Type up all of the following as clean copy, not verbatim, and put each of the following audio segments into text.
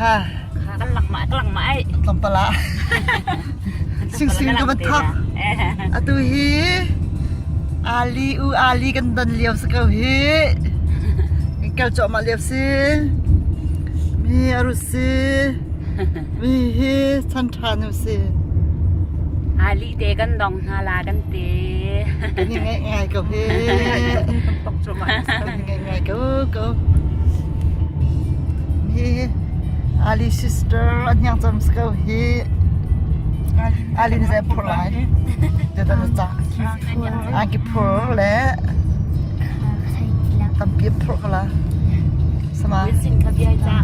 Kha. Kan lak ma ka lak ma ai. Tlawmpal ah. Sing sing ka van thak. Atu hi Ali u Ali kan don lio si ko hi. Kan kal cuahmah lio si. Mi aru si. Mi hi chan ṭha nu si. Ali te kan dong hna la kan te. Kan i ngaih ngai ko hi. Tok cuahmah. Kan i ngaih ngai ko ko. Mi Ali sister an hiang cam si ko hi. Ali ni zei phur lai. Te tan ca. Angki phur le tampi phur ko la. Sama. Wilson kha bia ca.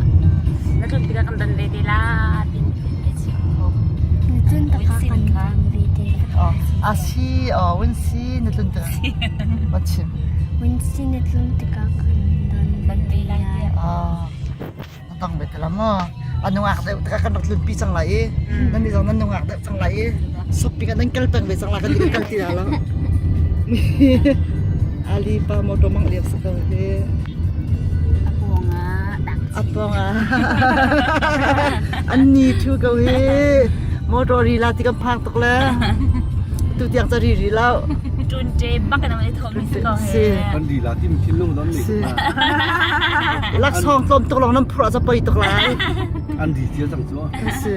Na tlun tikah kan don ve te la. Tin tin chim ko. Na tlun tikah kan don ve te la. Oh, asi oh Winsi na tlun tikah. Wat chim. Winsi na tlun tikah kan don ve te la. Ah. Na dong ve te la maw? A nungak deuh tikah kan rak tlunpi cang lai i nan nih zong nan nungak deuh cang lai i shopping ah nan kal peng ve cang lai kan ti kal ti la lo. Ali pa motor mang liak sa ko hi. A pawng ah. An ni thu ko hi. Motor ri la ti kan phang tuk le. Tu tiang ca ri ri lo. Tun te bak kan i thom ni ko he. Kan ri la tim thinlung don ni. Laksawng tlawm tuk lawng nan phurh ah ca poi tuk lai. An ri cia cang cu. Si.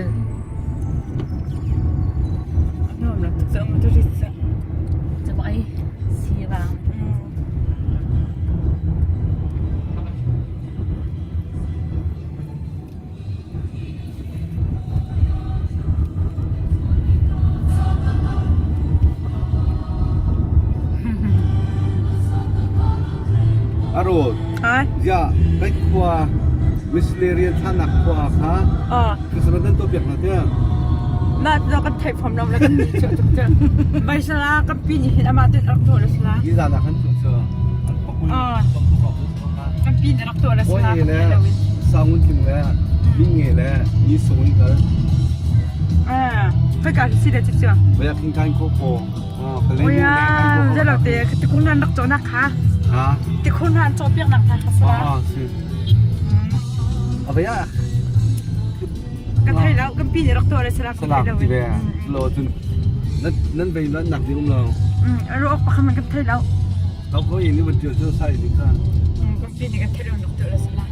Cabai si bang. Aro. Ya, kai khua missionary thanak khua kha. Christmas nan to piak na te. Na na kan thei phom lo le kan ni chu tuk chu. Bai sala kan pi ni hin ama te rak to le sala. Ni za na kan chu chu. Kan pi ni rak to le sala. Oi le sangun kim le min nge le ni sung kal. Ah, phải cả si le chu chu. Baya king kan ko ko. Oi ya, za lo te ti kun nan rak cho nak kha. Ha? Ti kun nan cho piak nak kha sala. Ah, si. Abaya. Ka thei lo, kan pi nih rak tuah le sala ka thei lo. Ti ve. Lo cun nan nan vei nan nak ding um lo. Ruak pakhat man kan thei lo. Tau ko ini ban tial cu sai ding ka. Kan pi nih kan thei lo rak tuah le sala.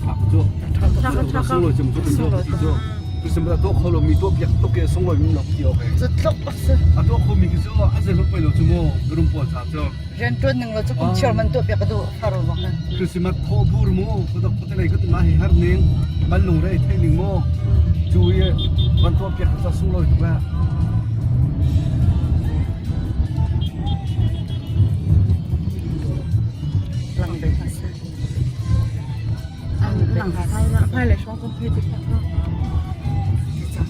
Thak cu. Sung lo chim cu tu cu. Tu sim to kho lo mi to piak to ke sung lo mi nok ti ok. Cu tluk si. A to kho mi ki cu a zei hmanh poi lo cu mu. Rum pawl cha cu. Rianṭuan ning lo cu kum chiar man tuah piak ka duh faro bang hin. Christmas thaw bur mu khuadok khuatelei ka ma hi har ning ban lung re thei ning mu cu i van tuah piak ka sung loi tuk eh. Lang ve hna seh. Lang phai le shong ko phai tik tak.